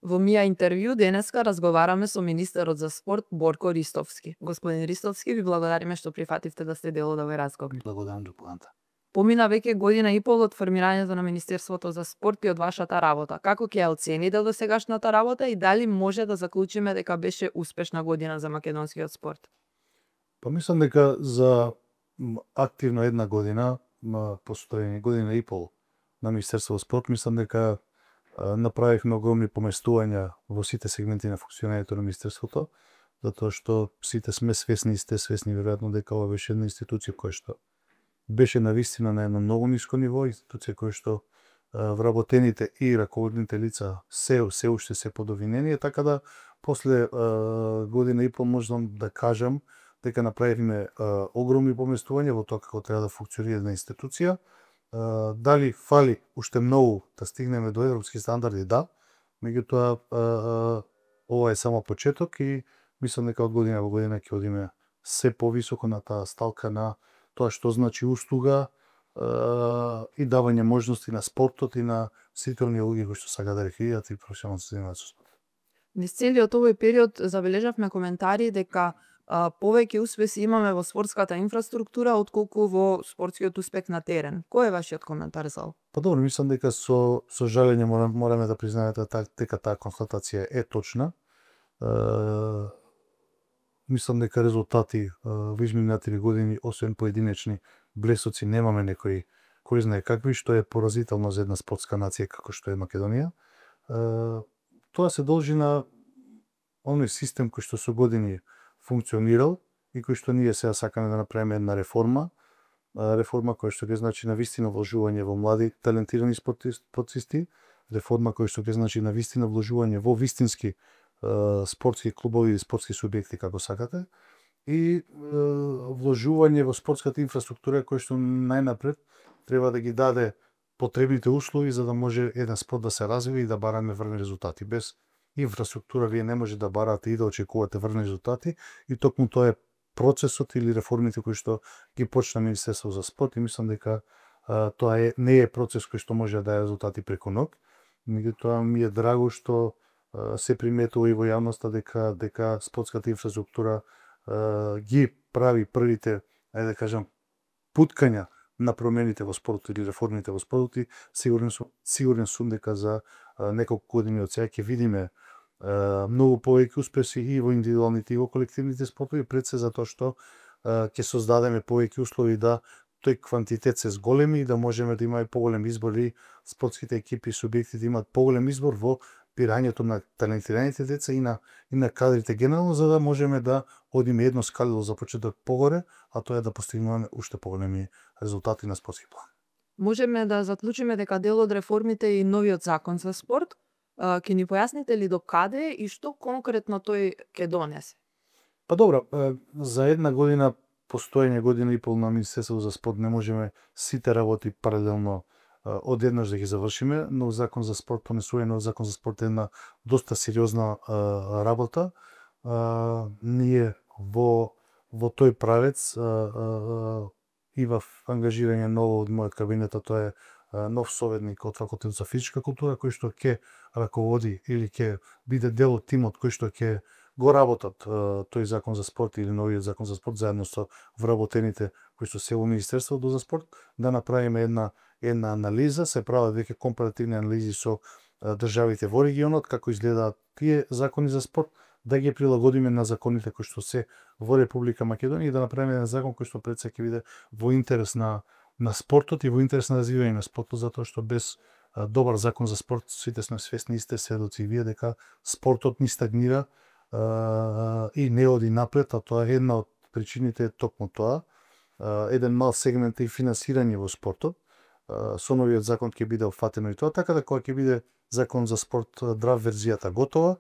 Во Мија интервју денеска разговараме со министерот за спорт Борко Ристовски. Господин Ристовски, ви благодариме што прифативте да сте дел од овој разговор. Благодарам до планта. Помина веќе година и пол од формирањето на Министерството за спорт и од вашата работа. Како ќе ја оцените досегашната работа и дали може да заклучиме дека беше успешна година за македонскиот спорт? Па мислам дека за активно една година, постоење година и пол на Министерството за спорт, мислам дека направивме огромни поместувања во сите сегменти на функционирањето на Министерството, затоа што сите сме свесни и сте свесни веројатно дека ова беше една институција која што беше навистина на едно многу ниско ниво, институција која што вработените и раководните лица се уште се подовинени, така да после година и пол можам да кажам дека направивме огромни поместувања во тоа како треба да функционира една институција. Дали фали уште многу да стигнеме до европски стандарди? Да, меѓутоа ова е само почеток и мислам дека од година во година ќе одиме се повисоко на таа сталка на тоа што значи услуга и давање можности на спортот и на сите оние луѓе кои што сакаат да рекреираат и професионално се занимаваат со спорт. Низ целиот овој период забележавме коментари дека повеќе успеси имаме во спортската инфраструктура отколку во спортскиот успех на терен. Кој е вашиот коментар за ова? Па добро, мислам дека со жалење мораме да признаеме дека таа констатација е точна. Мислам дека резултати во изминатите години, освен поединечни блесоци, немаме некои кој знае какви, што е поразително за една спортска нација како што е Македонија. Тоа се должи на оној систем кој што со години функционирал и кој што ние сега сакаме да направиме една реформа која што ќе значи навистина вложување во млади талентирани спортисти, реформа која што ќе значи навистина вложување во вистински спортски клубови и спортски субјекти како сакате и вложување во спортската инфраструктура која што најнапред треба да ги даде потребните услови за да може еден спорт да се развива и да бараме врвни резултати. Без инфраструктура вие не може да барате и да очекувате врвни резултати и токму тоа е процесот или реформите кои што ги почна Министерството за спорт и мислам дека тоа не е процес кој што може да даде резултати преку ног. Меѓутоа ми е драго што се приметува и во јавноста дека спортската инфраструктура ги прави првите, ајде да кажам, путкања на промените во спортот или реформите во спортот и сигурен сум дека за неколку години од сега ќе видиме многу повеќе успеси и во индивидуалните и во колективните спортови, пред се затоа што ќе создадеме повеќе услови да тој квантитет се зголеми и да можеме да имаме поголем избор и спортските екипи и субјекти да имаат поголем избор во бирањето на талентираните деца и на кадрите генерално, за да можеме да одиме едно скалило за почеток погоре, а тоа е да постигнеме уште поголеми резултати на спортски план. Можеме да заклучиме дека дел од реформите е и новиот закон за спорт. Ќе ни појасните ли до каде и што конкретно тој ќе донесе? Па добро, за една година постоење, година и пол на Министерството за спорт не можеме сите работи паралелно одеднаш да ги завршиме. Нов закон за спорт, понесување нов закон за спорт е една доста сериозна работа. Ние во тој правец и во ангажирање ново од мојот кабинет, тоа е нов советник од факултет за физичка култура кој што ќе раководи или ќе биде дел од тимот кој што ќе го работат тој закон за спорт или новиот закон за спорт заедно со вработените кои што се во Министерството за спорт, да направиме една анализа, се прават веќе компаративни анализи со државите во регионот, како изгледаат тие закони за спорт, да ги прилагодиме на законите кои што се во Република Македонија и да направиме еден закон кој што пред се ќе биде во интерес на спортот и во интерес на развивање на спортот, затоа што без добар закон за спорт сите сме свесни и сте сведоци и вие дека спортот ни стагнира и не оди напред, а тоа е една од причините е токму тоа. Еден мал сегмент е финансирање во спортот. Со новиот закон ќе биде опфатено и тоа, така да кога ќе биде закон за спорт драв верзијата готова,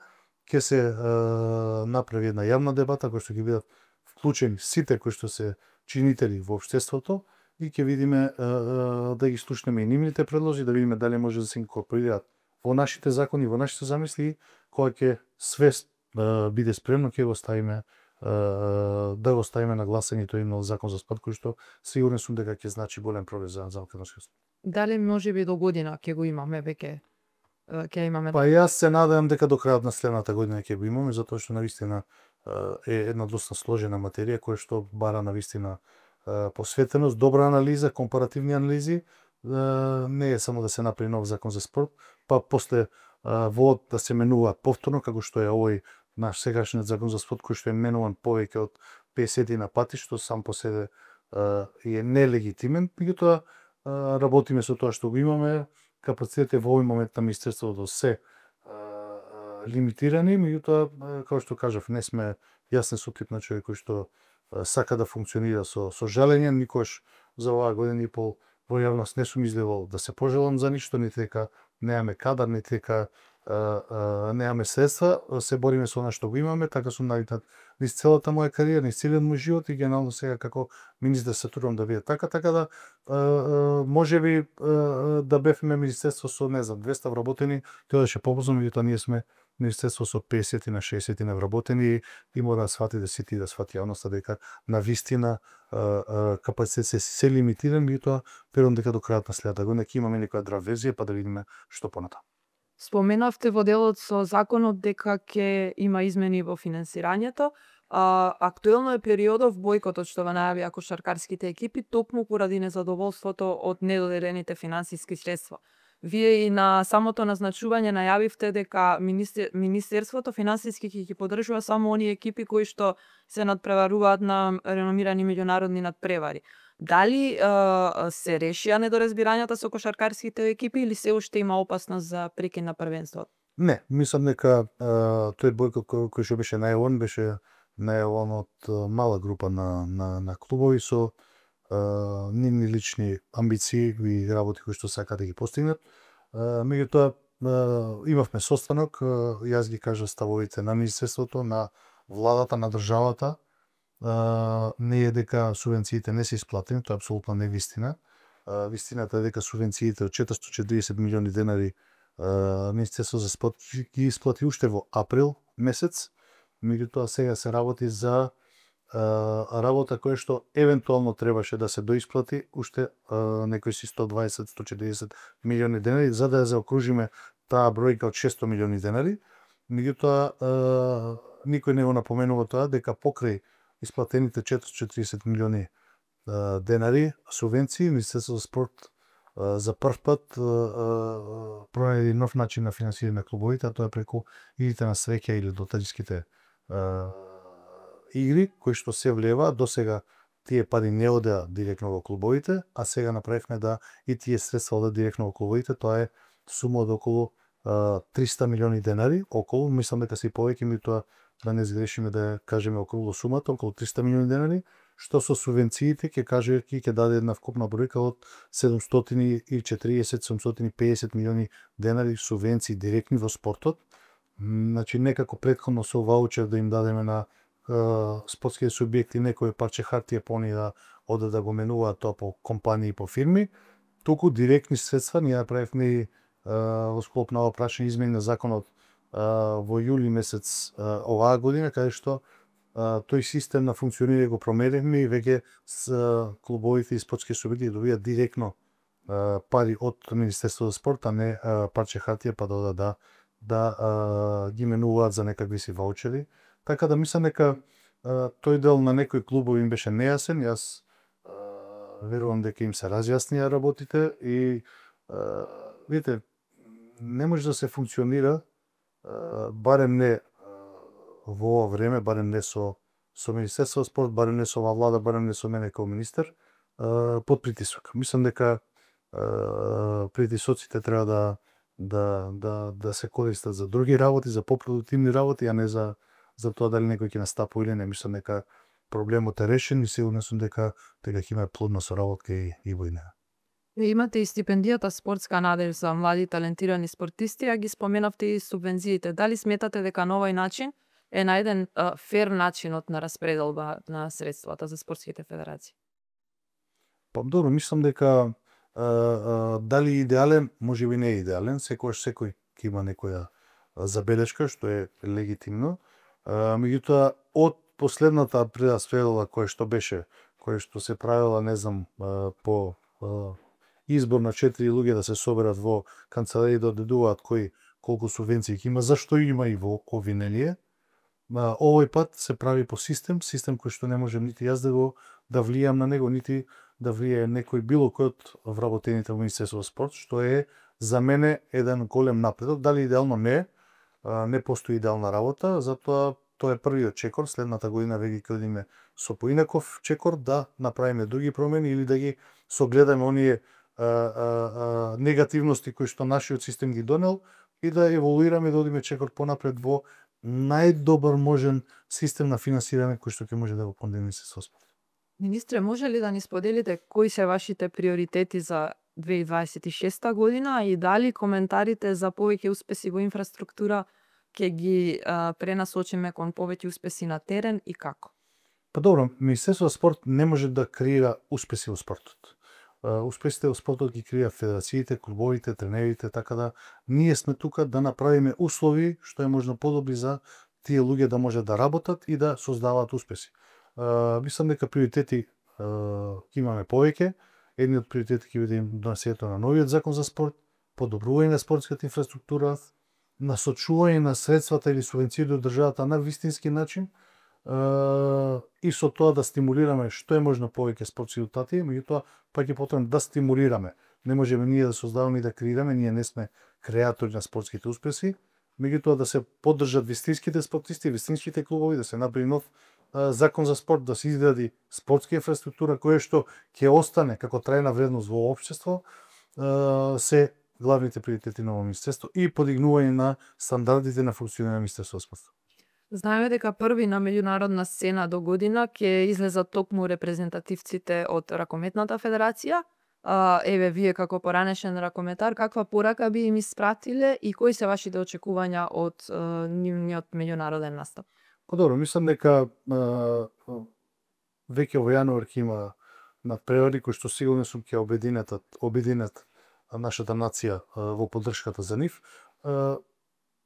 ќе се направи една јавна дебата која што ќе бидат вклучени сите кои што се чинители во општеството и ќе видиме да ги слушнеме и нивните предлози, да видиме дали може да се инкорпорираат во нашите закони, во нашите замисли, кога ќе све биде спремно, ќе го ставиме да го ставиме на гласање тој нов закон за спорт, кој што сигурен сум дека ќе значи голем прогрес за македонскиот спорт. Дали можеби до година ќе го имаме веќе ќе имаме? Па јас се надевам дека до крајот на следната година ќе го имаме, затоа што навистина е една доста сложена материја која што бара навистина посветеност, добра анализа, компаративни анализи. Не е само да се направи нов закон за спорт, па после во да се менува повторно, како што е овој наш сегашниот закон за спорт, кој што е менуван повеќе од 50 на пати, што сам по себе е нелегитимен, меѓутоа работиме со тоа што го имаме. Капацитетите во овој момент на Министерството се лимитирани, меѓутоа, како што кажав, не сме јас не сум тип на човек кој што сака да функционира со жалење, никош за оваа година и пол во јавност не сум излевал да се пожалам за ништо, нити дека немаме кадар, нити дека немаме средства, се бориме со она што го имаме, така сум навикнат низ целата моја кариера, низ целиот мој живот и генерално сега како министер се трудам да биде така да можеби да бевме министерство со не знам 200 вработени, тоа беше побрзо, меѓутоа ние сме министерство со 50 на 60 на вработени и мора да сватите сите да свати јавноста дека на вистина капацитет се лимитиран, меѓутоа верувам дека до крајот на следната година ќе имаме некоја драв верзија па да видиме што понатаму. Споменавте во делот со законот дека ќе има измени во финансирањето. Актуелно е периодов бојкотот што го најавија кошаркарските екипи токму поради незадоволството од недоделените финансиски средства. Вие и на самото назначување најавивте дека Министерството финансиски ќе ги поддржува само оние екипи кои што се надпреваруваат на реномирани меѓународни надпревари. Дали се решија недоразбирањата со кошаркарските екипи или се уште има опасност за прекин на првенството? Не, мислам дека тој бојкот кој што беше најавен од мала група на клубови со нивни лични амбиции и работи кои што сакаат да ги постигнат. Меѓутоа имавме состанок, јас ги кажа ставовите на Министерството, на владата, на државата. Не е дека субвенциите не се исплатени, тоа е апсолутно невистина. Вистината е дека субвенциите од 440 милиони денари Министерството за спорт ги исплати уште во април месец, меѓутоа сега се работи за работа која што евентуално требаше да се доисплати уште некои си 120-140 милиони денари, за да ја заокружиме таа бројка од 600 милиони денари. Меѓутоа никој не го напоменува тоа дека покрај исплатените 440 милиони денари субвенции, Министерството за спорт за прв пат пронајде нов начин на финансирање на клубовите, а тоа е преку игрите на среќа или лотариските игри, кои што се влева. Досега тие пари не одеа директно во клубовите, а сега направивме да и тие средства одат директно во клубовите. Тоа е сума од околу 300 милиони денари, околу, мислам дека се и повеќе, меѓутоа да не сгрешиме да кажеме околу сумата, околу 300 милиони денари, што со субвенциите ќе даде една вкупна бројка од 740-750 милиони денари субвенции директни во спортот. Значи некако претходно со ваучер да им дадеме на спортските субјекти некој парче хартија по они да одат да го менуваат тоа по компании и по фирми, туку директни средства ние направивме во склоп на ова прашање измени на законот во јули месец оваа година, каде што тој систем на функционирање го променивме и веќе клубовите и спортски субјекти добијат директно пари од Министерството за спорт, а не парче хартија па да ги менуваат за некакви си ваучери. Така да мислам дека тој дел на некои клубови им беше нејасен. Јас верувам дека им се разјаснија работите и видите, не може да се функционира барем не во ова време, барем не со Министерството за спорт, барем не со оваа влада, барем не со мене како министер, под притисок. Мислам дека притисоците треба да се користат за други работи, за попродуктивни работи, а не за тоа дали некој ќе настапува или не. Мислам дека проблемот е решен и сигурен сум дека ќе има плодна соработка и во неа. Имате и стипендијата Спортска надеж за млади талентирани спортисти, а ги споменавте и субвенциите. Дали сметате дека на овој начин е најден фер начинот на распределба на средствата за спортските федерации? Па добро, мислам дека дали идеален, можеби не е идеален, секој ќе има некоја забелешка што е легитимно. Меѓутоа од последната прераспределба која што се правила, не знам, по избор на 4 луѓе да се соберат во канцеларија да одредуваат кои колку субвенции ќе има, зашто има и во обвинение. Овој пат се прави по систем кој што не можем нити јас да влијам на него, нити да влијае некој било кој од вработените во Министерството за спорт, што е за мене еден голем напредок. Дали идеално не постои идеална работа, затоа тоа е првиот чекор, следната година веќе ќе одиме со поинаков чекор да направиме други промени или да ги согледаме оние негативности кои што нашиот систем ги донел и да еволуираме да одиме чекор понапред во најдобар можен систем на финансирање кој што ќе може да го понуди Министерството за спорт. Министре, може ли да ни споделите кои се вашите приоритети за 2026 година и дали коментарите за повеќе успеси во инфраструктура ќе ги пренасочиме кон повеќе успеси на терен и како? Па добро, Министерството за спорт не може да креира успеси во спортот. Успесите во спортот ги креира федерациите, клубовите, тренерите, така да ние сме тука да направиме услови што е можно подобри за тие луѓе да можат да работат и да создаваат успеси. Мислам дека приоритети ќе имаме повеќе. Едниот од приоритети ќе биде донесењето на новиот закон за спорт, подобрување на спортската инфраструктура, насочување на средствата или субвенции од државата на вистински начин и со тоа да стимулираме што е можно повеќе спортски резултати, меѓутоа пак е потребно да стимулираме. Не можеме ние да создаваме и да креираме, ние не сме креатори на спортските успеси, меѓутоа да се поддржат вистинските спортисти, вистинските клубови, да се направи нов закон за спорт, да се изгради спортска инфраструктура која што ќе остане како трајна вредност во општество, се главните приоритети на овој министерство и подигнување на стандардите на функционирање на Министерството за спорт. Знаеме дека први на меѓународна сцена до година ќе излезат токму репрезентативците од Ракометната федерација. Еве, вие како поранешен ракометар, каква порака би им испратиле и кои се вашите очекувања од нивниот меѓународен настап? Па добро, мислам дека веќе во јануар ќе има надпревари кои што сигурно сум ќе обединат нашата нација во поддршката за нив.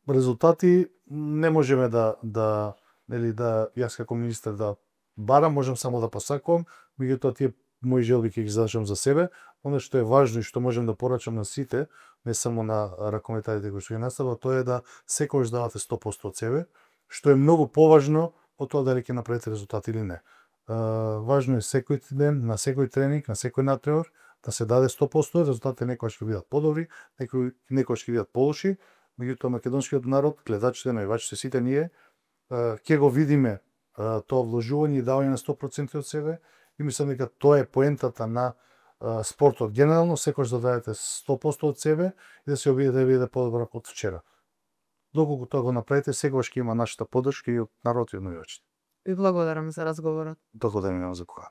Резултати не можеме да јас како министер да барам, можам само да посакувам, меѓутоа тие мои желби ќе ги задржам за себе. Оно што е важно и што можем да порачам на сите, не само на ракометарите кои што ги настават, тоа е да секогаш давате 100% од себе, што е многу поважно од тоа дали ќе направите резултати или не. Важно е секој ден, на секој тренинг, на секој надпревар, да се даде 100%, резултатите некогаш ќе бидат подобри, некогаш ќе бидат полоши, меѓутоа македонскиот народ, гледачите, навивачите, сите ние ќе го видиме тоа вложување и давање на 100% од себе и мислам дека тоа е поентата на спортот генерално, секогаш да дадете 100% од себе и да се обидете да биде подобра од вчера. Доколку тоа го направите, секогаш ќе има нашата поддршка и од народот и од навивачите. Ви благодарам за разговорот. Благодарам за кога.